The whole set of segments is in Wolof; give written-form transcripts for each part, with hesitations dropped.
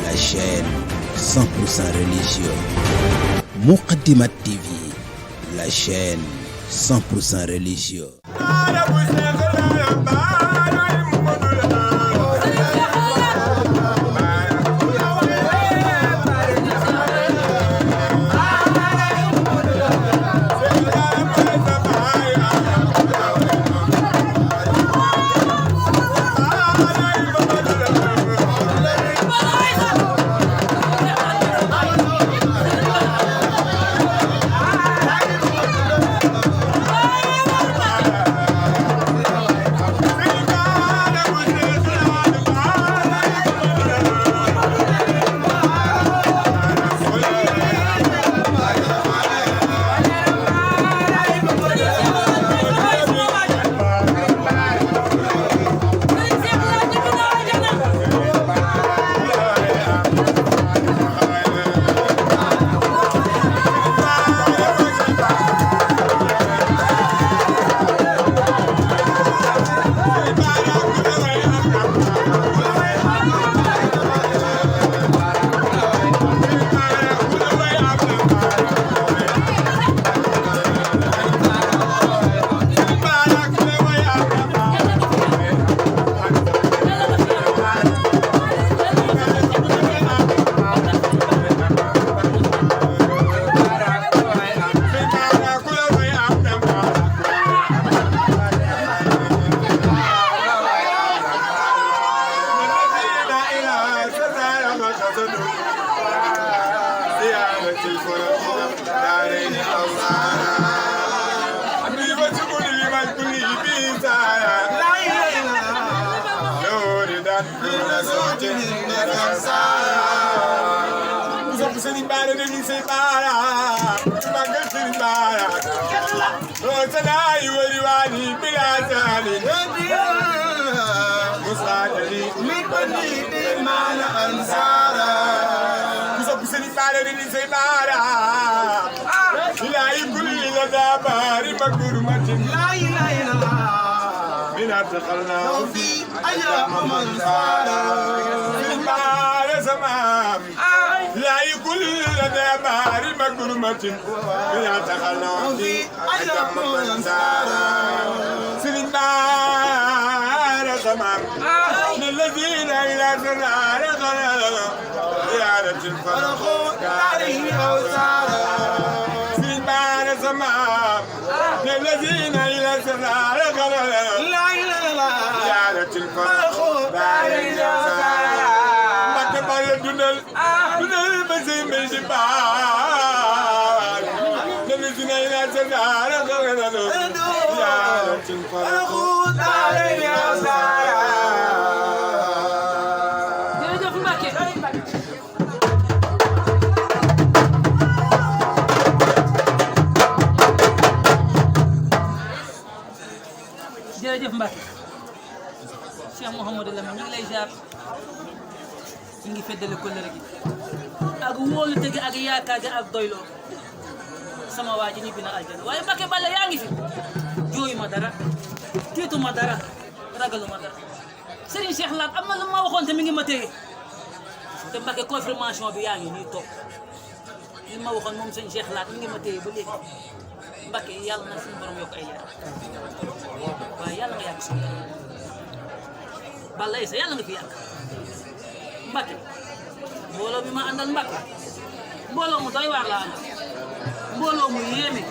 la chaîne 100% religieux. Moukaddimat TV, la chaîne 100% religieux. Sëriñ Bara dañuy say Bara magal Sëriñ Bara rootanaay wari waani bilaasani musaadali min bani di maana ansaara ku sopp Sëriñ Bara dañuy say Bara ilaahi kulli la daabari magurmatin laa ilaaha illallah min adxalna fi ayyaam mansaara Sëriñ Bara samaam لا يقول لنا باري مكرمة بلا تخلوا في أجمع منزارا سرين بارا تمام الذين إلى سرار غلالة زيارة الفرق دارين أوزارا سرين بارا تمام الذين إلى سرار غلالة لا إله إلا الله زيارة الفرق دارين أوزارا dunal ba sey mbay di baal nabi dina ila sara gawelo ya tin farqu dare ya sara jërëjëf Mbacke jërëjëf Mbacke Cheikh Mouhamadou Lamine ñu ngi lay ziar ñu ngi feddale kóllëre gi ak wóolute gi ak yaakaar gi ak doyloo sama waa ji ñibbi na aljana waaye Mbacke Balla yaa ngi fi jooyu ma dara tiitu ma dara ragalu ma dara Serigne Cheikh Laat am na lu ma waxoon te mi ngi ma téye te Mbacke confirmation bi yaa ngi nii toog li ma waxoon moom Serigne Cheikh Laat mi ngi ma téye ba léegi Mbacke yàlla na suñu borom yokk ay leer waaye yàlla nga yàgg suñu Balla Aïssa yàlla nga fi yàgg Mbacke mbooloo bi ma àndal Mbacke mbooloo mu doy waar la àndal mbooloo mu yéeme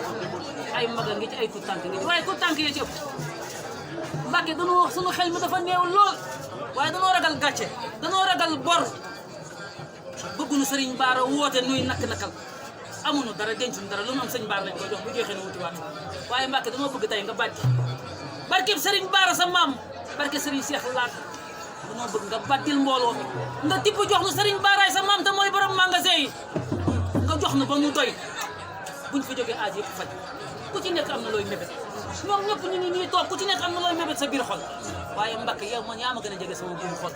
ay maga ngi ci ay tout tànk ngi ci waaye tout tànk yi ci ëpp Mbacke danoo wax sunu xel mi dafa néew lool waaye danoo ragal gàcce danoo ragal bor bëgguñu Serigne Bara woote nuy nakk-nakkal amuñu dara dencuñu dara lu mu am sëñ Bara lañ koy jox bu joxee ne wuti waat waaye Mbacke danoo bëgg tey nga bàjj barkeb Serigne Bara sa maam barke Serigne Cheikh Laat danoo bëgg nga bàddil mbooloo mi nga tibb jox nu Serigne Bara sa maam te mooy borom magasin yi nga jox nu ba mu doy buñ fa jógee aaj yëpp faj ku ci nekk am na looy mébét ñoom ñëpp ñu ngi nii toog ku ci nekk am na looy mébét sa biir xol waaye Mbacke yow man yaa ma gën a jege sama biir xol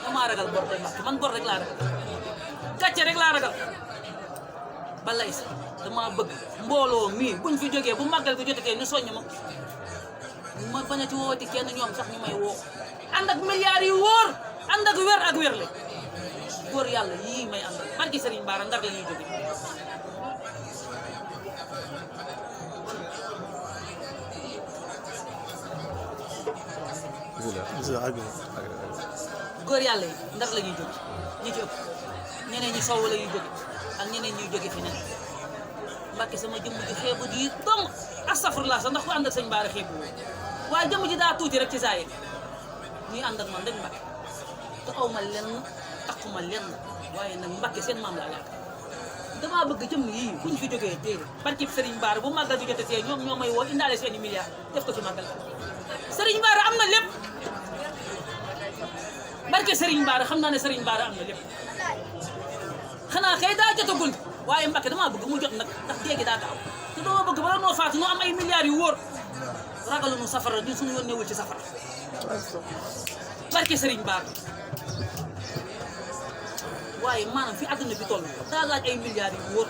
damaa ragal bor day Mbacke man bor rek laa ragal gàcce rek laa ragal Balla Aïssa dama bëgg mbooloo mii buñ fi jógee bu màggal bi jotee ñu soññ ma bañ a ci woowati kenn ñoom sax ñu may woo ànd ak milliards yu wóor ànd ak wér ak wérle góor yàlla yii may àndal barki Serigne Bara Ndar la ñuy jóge góor yàlla yi Ndar la ñuy jóge ñi ci ëpp ñeneen ñi sow la ñuy jóge ak ñeneen ñuy jóge fi neneen Mbàkke sama jëmm ji xeebu ji dong astafurlaa sax ndax ku ànd ak sëñ Bara xeebu waaye jëmm ji daa tuuti rek ci saa yi ñuy ànd ak man rek Mbàkke te aw ma lenn taxuma lenn waaye nag Mbàkke seen maam laa yaakaar damaa bëgg jëmm yii buñ fi jógee déedéet barki Serigne Bara bu màggal bi jotee ñoom ñoo may woo indaale seeni milliards def ko ci màggal Serigne Bara am na lépp barke Serigne Bara xam naa ne Serigne Bara am na lépp xanaa kay daa jotagul waaye Mbàkke damaa bëgg mu jot nag ndax jéegi daa gaaw te dama bëgg bala noo faatu noo am ay milliards yu wóor ragalu nu safara di suñu yoon newul ci safara barke Serigne Bara waaye maanaam fi àdduna bi toll daa laaj ay milliards yu wóor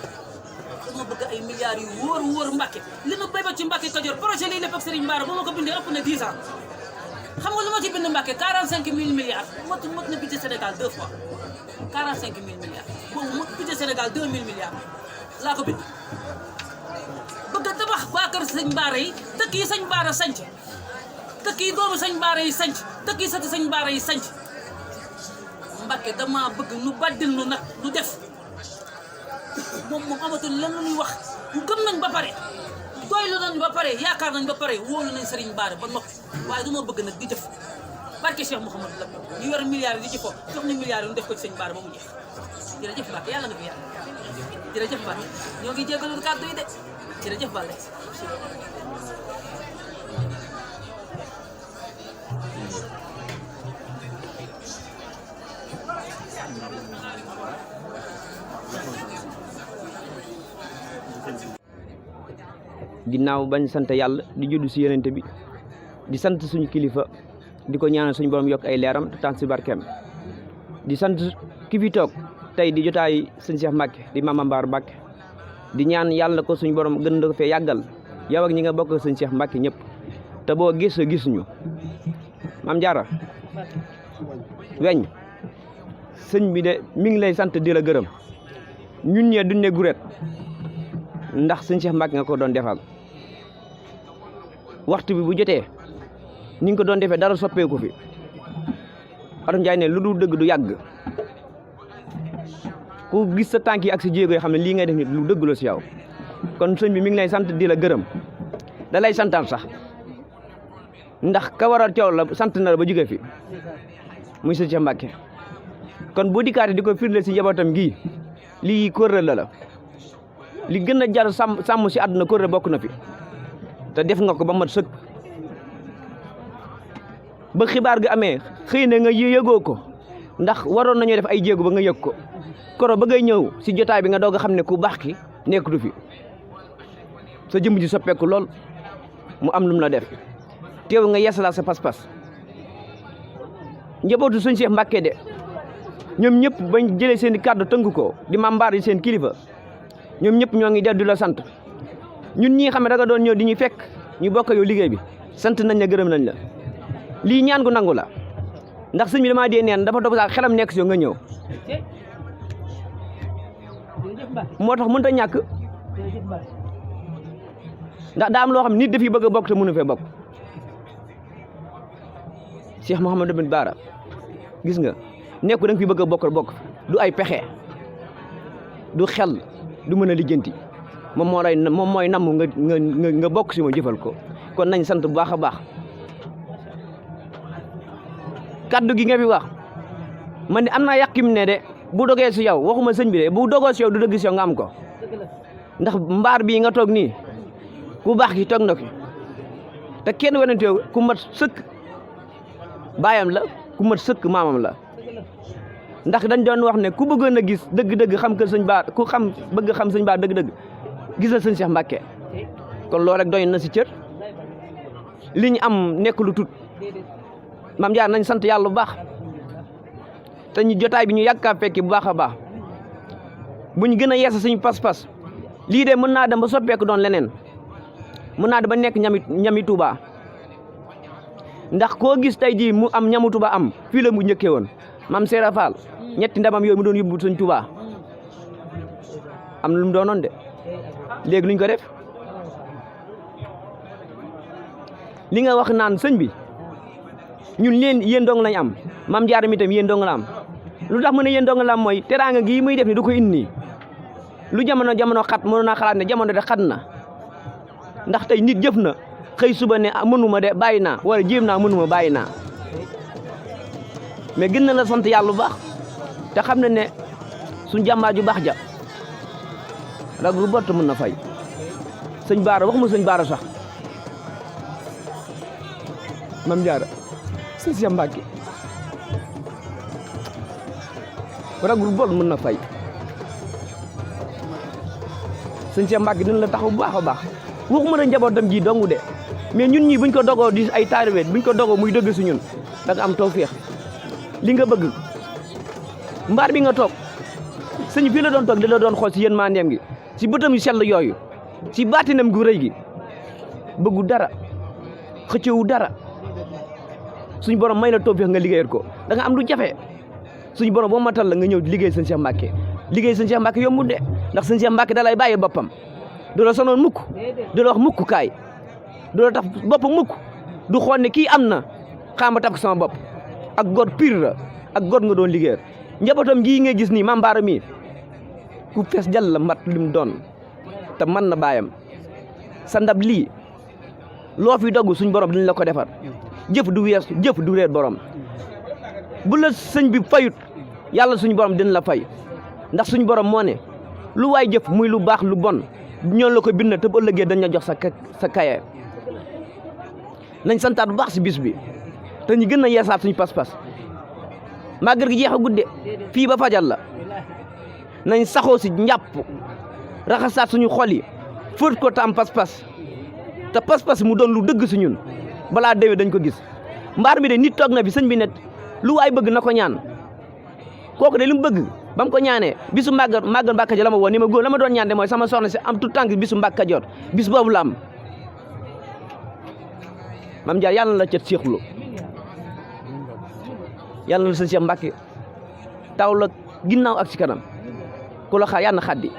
dama bëgg ay milliards yu wóor Mbàkke li nu béy ba ci Mbàkke Kajoor projet lii lépp ak Serigne Bara ba ma ko bindee ëpp na 10 ans xam nga lu ma ci bind Mbàkke 45 000 milliards mot na budget Sénégal 2 fois 45 000 milliards boobu mot budget Sénégal 2 000 milliards laa ko bind bëgg a tabax waa kër sëñ Bara yi dëkk yi sëñ Bara sanc dëkk yi doomu sëñ Bara yi sanc dëkk yi sëti sëñ Bara yi sanc Mbàkke dama bëgg nu baddil nu nag nu def moom amatul lan lu ñuy wax ñu gëm nañ ba pare doylu nañ ba pare yaakaar nañ ba pare wóolu nañ Serigne Bara ba noppi waaye dama bëgg nag di def barke Cheikh Mouhamadou la ñu yor milliards yi di ci fo jox ñu milliards yi ñu def ko ci sëñ Bara ba mu jeex jërëjëf Mbàkke yàlla nga fi yàlla jërëjëf Mbàkke ñoo ngi jégalu kàddu yi de jërëjëf Balla ginnaaw bañ sant yàlla di juddu si yenente bi di sant suñu kilifa di ko ñaanal suñu borom yokk ay leeram te tànn si barkeem di sant ki fi toog tey di jotaay sëñ Cheikh Mbacke di Mame Mbar Mbacke di ñaan yàlla ko suñu borom gën ko fee yàggal yow ak ñi nga bokk sëñ Cheikh Mbacke ñëpp te boo gisuñu Mame Diarra weñ sëñ bi de mi ngi lay sant di la gërëm ñun ñee duñ ne guret ndax sëñ Cheikh Mbacke nga ko doon defal waxtu bi bu jotee ni nga ko doon defee dara soppeeku fi Olof Njaay ne lu dul dëgg du yàgg ku gis sa tànk yi ak sa jéego yoo xam ne lii ngay def nit lu dëgg la si yow kon sëñ bi mi ngi lay sant di la gërëm da lay santaan sax ndax ka waral coow la sant na la ba jóge fi muy sëñ Cheikh Mbacke kon boo dikkaate di ko firndeel si njabootam gii lii kóorre la li gën a jar sàmm si àdduna kóorre bokk na fi te def nga ko ba mat sëkk ba xibaar gi amee xëy na nga yëgoo ko ndax waroon nañoo def ay jéego ba nga yëg ko koro ba ngay ñëw si jotaay bi nga doog a xam ne ku baax ki nekkatu fi sa jëmm ji soppeeku lool mu am lu mu la def teew nga yeesalaat sa pas-pas njabootu sëñ Cheikh Mbacke de ñoom ñëpp bañ jëlee seen i kàddu tënk ko di Mame Mbar yi seen kilifa ñoom ñëpp ñoo ngi dellu la sant ñun ñi xam ne da nga doon ñëw di ñu fekk ñu bokk yow liggéey bi sant nañ la gërëm nañ la lii ñaan gu nangu la ndax sëñ bi damaa dee neen dafa toog sax xelam nekk si yow nga ñëw moo tax mënut a ñàkk ndax daa am loo xam nit dafiy bëgg a bokk te mënu fee bokk Cheikh Mouhamadou Lamine Bara gis nga nekku da nga fi bëgg a bokk du ay pexe du xel du mën a lijjanti moom mooy namm nga bokk si ma jëfal ko kon nañ sant bu baax a baax kaddu gi nga fi wax man de am naa yàqim ne de bu dogee si yow waxuma sëñ bi de bu dogoo si yow du dëgg si yow nga am ko ndax mbaar bii nga toog nii ku baax ki toog na ko te kenn wenante ku mat sëkk baayam la ku mat sëkk maamam la ndax dañ doon wax ne ku bëggoon a gis dëgg-dëgg xam kër sëñ Bara ku xam bëgg xam sëñ Bara dëgg-dëgg gis na sëñ Cheikh Mbacke kon loolu rek doy na si cër li ñu am nekk lu tut Mame Diarra nañ sant yàlla bu baax te ñu jotaay bi ñu yàgg kaa fekki bu baax a baax bu ñu gën a yeesa suñu pas-pas lii de mën naa dem ba soppeeku doon leneen mën naa dem ba nekk ñami Touba ndax koo gis tey jii mu am ñamu Touba am fii la mu njëkkee woon Maam Seera Fall ñetti ndamam yooyu mu doon yóbbu sëñ Touba am na lu mu doonoon de léegi luñ ko def li nga wax naan sëñ bi ñun leen yéen dong lañ am Maam Jaara mi tam yéen dong la am lu tax mu ne yéen dong la am mooy teraanga gii muy def ni du ko indi lu jamono xat mënoon naa xalaat ne jamono de xat na ndax tey nit jëf na xëy suba ne mënuma de bàyyi naa wala jéem naa mënuma bàyyi naa mais gën na la sant yàlla bu baax te xam ne ne suñ jàmbaar ju baax ja rag lu bott mën na fay sëñ Baara waxuma sëñ Baara sax Maam Jaara sëñ Cheikh Mbacke rag lu bott mën na fay sëñ Cheikh Mbacke dina la taxaw bu baax a baax waxuma la njabootam ji dongu de mais ñun ñii buñ ko dogoo di ay taalibe buñ ko dogoo muy dëgg si ñun da nga am tawfeex li nga bëgg mbaar bi nga toog sëñ fii la doon toog di la doon xool si yéen maa ndeem gi si bëtam yu sell yooyu si baatinam gu rëy gi bëggu dara xëccewu dara suñ borom may la tawfeex nga liggéeyal ko da nga am lu jafe suñ borom boo matal la nga ñëw liggéey sëñ Cheikh Mbacke liggéey sëñ Cheikh Mbacke yombul de ndax sëñ Cheikh Mbacke da lay bàyyi boppam du la sonoon mukk du la wax mukk kaay du la tax boppam mukk du xool ne kii am na xaama taf ko sama bopp ak góor pire la ak góor nga doon liggéeyal njabootam gii nga gis nii Maam Baara mi ku fees jàll la mat lim doon te man na baayam sa ndab lii loo fi dogg suñ borom dinañ la ko defar jëf du wees jëf du réer borom bu la sëñ bi fayut yàlla suñ borom dina la fay ndax suñ borom moo ne lu waay jëf muy lu baax lu bon ñoon la ko bind te bu ëllëgee dañ la jox sa kaye nañ santaat bu baax si bis bi te ñu gën a yeesaat suñu pas-pas màggal gi jeex a gudde fii ba fajal la nañ saxoo si njàpp raxasaat suñu xol yi fóot ko te am pas-pas te pas-pas mu doon lu dëgg si ñun balaa déwé dañ ko gis mbaar mi de nit toog na fi sëñ bi net lu waay bëgg na ko ñaan kooku de li mu bëgg ba mu ko ñaanee bisu màggal Mbàkke Kajoor la ma woon ni ma góor la ma doon ñaan de mooy sama soxna si am tout tànk bisu Mbàkke Kajoor bis boobu la am Maam Jaara yàlla na la cet siixlu yàlla na sëñ Cheikh Mbacke taw la ginnaaw ak ci kanam ku la xaar yàlla na xaddi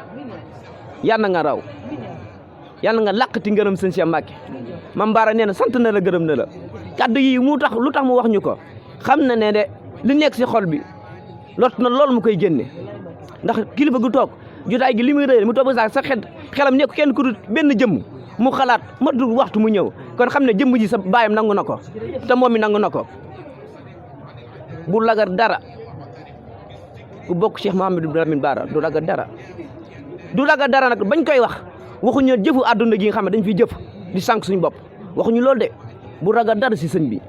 yàlla nga raw yàlla nga làqati ngërëm sëñ Cheikh Mbacke Maam Baara nee na sant na la gërëm na la kaddu yi lu tax mu wax ñu ko xam na ne de li nekk si xol bi lot na loolu mu koy génne ndax kilifa gu toog jotaay gi li muy rëy mu toog ba sa xelam nekk kenn ku dul benn jëmm mu xalaat matul waxtu mu ñëw kon xam ne jëmm ji sa baayam nangu na ko te moom mi nangu na ko bu lagar dara ku bokk Cheikh Mouhamadou Lamine Bara du lagar dara nag bañ koy wax waxuñu jëfu àdduna gi nga xam ne dañ fiy jëf di sànq suñu bopp waxuñu loolu de bu ragal dara si sëñ bi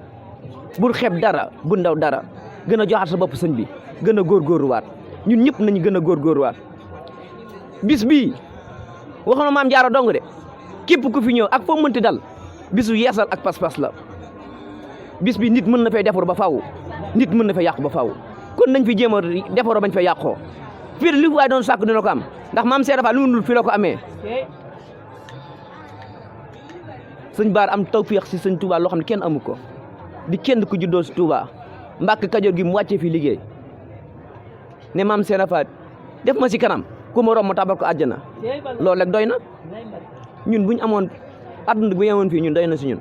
bul xeeb dara bu ndaw dara gën a joxaat sa bopp sëñ bi gën a góorgóorluwaat ñun ñëpp nañu gën a góorgóorluwaat bis bii waxuma Maam Jaara dong de képp ku fi ñëw ak foo mënti dal bisu yeesal ak pas-pas la bis bi nit mën na fay defaru ba faaw nit mën na fay yàqu ba faaw kon nañ fi jéem a defaroo bañ fay yàqoo fii li waay doon sàkk dina ko am ndax Maam Seera Fall lu mu dul fii la ko amee sëñ Baara am tawfeex si sëñ Touba loo xam ne kenn amu ko di kenn ku juddoo si Touba Mbàkke Kajoor gi mu wàccee fii liggéey ne Maam Seera Fall def ma si kanam ku ma romb ma tabal ko àjjana loolu rek doy na ñun buñ amoon àdduna bu yemoon fii ñun doy na si ñun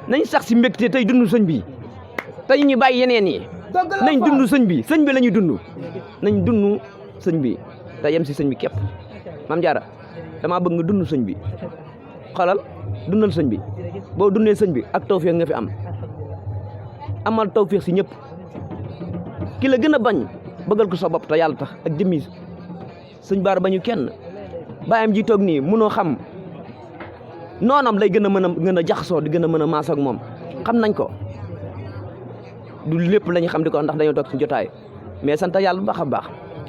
nañ sax si mbégte tey dund sëñ bi tey ñu bàyyi yeneen yi nañ dund sëñ bi la ñuy dund nañ dund sëñ bi te yem si sëñ bi képp Maam Jaara damaa bëgg nga dund sëñ bi xalal dundal sëñ bi boo dundee sëñ bi ak tawfeex nga fi am amal tawfeex si ñëpp ki la gën a bañ bëggal ko sa bopp te yàlla tax ak jëmmi sëñ Baara bañu kenn bàyyam ji toog nii mënoo xam noonam lay gën a jaxasoo di gën a mën a maas ak moom xam nañ ko du lépp la ñu xam di ko ndax dañoo toog suñu jotaay mais sant yàlla bu baax a baax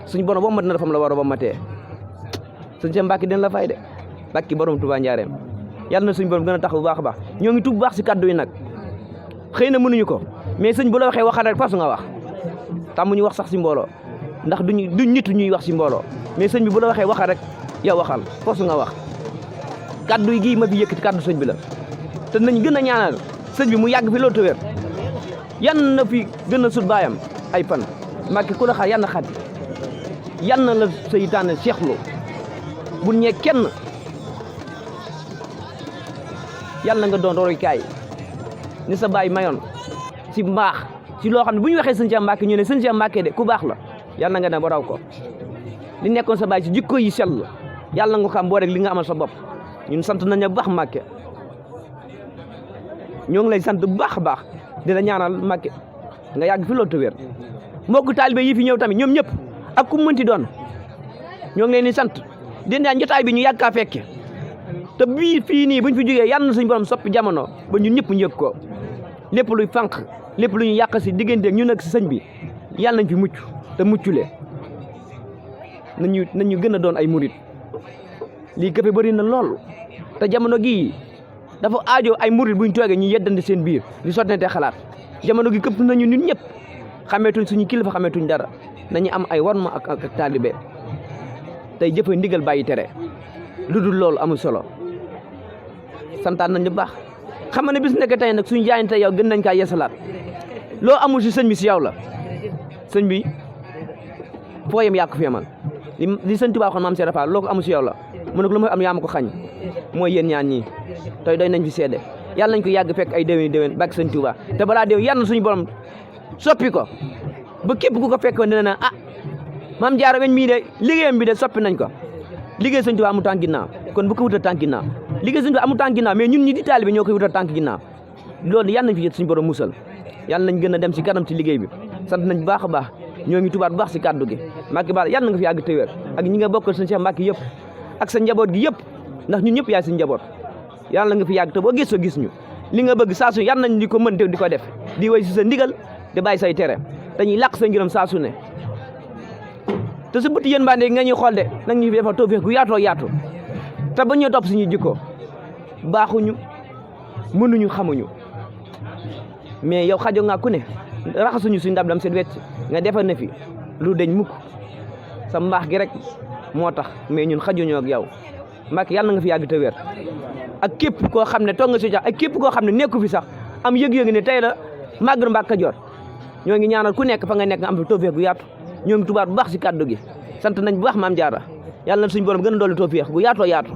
suñu borom ba mat na dafa la war a ba matee sëñ Cheikh Mbacke dina la fay de Mbacke borom Touba Njaareem yàlla na suñu borom gën a tax bu baax a baax ñoo ngi tub baax si kaddu yi nag xëy na mënuñu ko mais sëñ bu la waxee waxal rek fasu nga wax tàmmuñu wax sax si mbooloo ndax duñ nit ñuy wax si mbooloo mais sëñ bi bu la waxee waxal rek yow waxal fasu nga wax kaddu yi gii ma fi yëkkati kaddu sëñ bi la te nañ gën a ñaanal sëñ bi mu yàgg fi loolu te wér yan na fi gën a sut baayam ay fan Mbàkke ku la xaar yal na xat yal na la seytaane seexlu bu ñee kenn yal na nga doon royukaay ni sa baay mayoon ci mbaax ci loo xam ne bu ñu waxee sëñ Cheikh Mbacke ñu ne sëñ Cheikh Mbacke de ku baax la yal na nga dem ba raw ko li nekkoon sa baay ci jikko yi sell yàlla nga xam boo rek li nga amal sa bopp ñun sant nañu bu baax Mbacke ñoo ngi lay sant bu baax a baax di la ñaanal Mbacke nga yàgg fi loolu te wér mbokku taalibe yi fi ñëw tamit ñoom ñëpp ak ku mënti doon ñoo ngi leen di sant di ñaan jotaay bi ñu yàgg kaa fekke te bii fii nii buñ fi jógee yàlla na suñu borom soppi jamono ba ñun ñëpp ñu yëg ko lépp luy fànq lépp lu ñu yàq si diggante ñu nag si sëñ bi yàlla nañ fi mucc te muccule nañu gën a doon ay murit lii këfe bëri na lool te jamono gii dafa aajo ay murit buñ toogee ñu yeddante seen biir di sottante xalaat jamono gi këpp nañu ñun ñëpp xameetuñ suñu kilifa xameetuñ dara nañu am ay warma ak taalibe tey jëfe ndigal bàyyi tere lu dul loolu amul solo santaan nañ bu baax xam nga ne bis nekk tey nag suñu jaayante yow gën nañ kaa yeesalaat loo amul si sëñ bi si yow la sëñ bi foo yem yaa ko fi yemal li sëñ Tuubaa waxoon maam Seex Faal loo ko amul si yow la mu ne ko lu may am yaa ma ko xañ mooy yéen ñaan ñii tey doy nañ fi seede yàlla nañ ko yàgg fekk ay déwén bàkk sëñ Tuubaa te balaa déw yàlla na suñu borom soppi ko ba képp ku ko fekkoon dina na maam Jaara weñ mii de liggéeyam bi de soppi nañ ko liggéey sëñ Tuubaa amul tànk ginnaaw kon bu ko wutal tànk ginnaaw liggéey sëñ Tuubaa amul tànk ginnaaw mais ñun ñi di taalibe ñoo koy wutal tànk ginnaaw loolu yàlla nañ fi suñu borom musal yàlla nañ gën a dem si kanam ci liggéey bi sant nañ bu baax a baax ñoo ngi tubaat bu baax si kàddu gi Mbacke Balla yàlla na nga fi yàgg te wér ak ñi nga bokkal sëñ Cheikh Mbacke yëpp ak sa njaboot gi yëpp ndax ñun ñëpp yaay si njaboot yàlla na nga fi yàgg te boo gis ñu li nga bëgg saa su yàlla nañ di ko mën te di ko def di way si sa ndigal di bàyyi say tere dañuy làq sa ngërëm saa su ne te su bëtt yéen mbande nga ñuy xool de nag ñu fi defal tawfeex gu yaatoo yaatu te ba ñu topp suñu jikko baaxuñu mënuñu xamuñu mais yow xajo nga ku ne raxasuñu suñu ndab lam seen wecc nga defal na fi lu deñ mukk sa mbaax gi rek moo tax mais ñun xajuñoo ak yow Mbacke yàlla na nga fi yàgg te wér ak képp koo xam ne toog nga si jax ak képp koo xam ne nekku fi sax am yëg-yëg ne tey la màggal Mbacke Kajoor ñoo ngi ñaanal ku nekk fa nga nekk nga am fi tawfeex gu yaatu ñoo ngi tubaat bu baax si kàddu gi sant nañ bu baax maam Jaara yàlla na suñu borom gën a dolli tawfeex gu yaatoo yaatu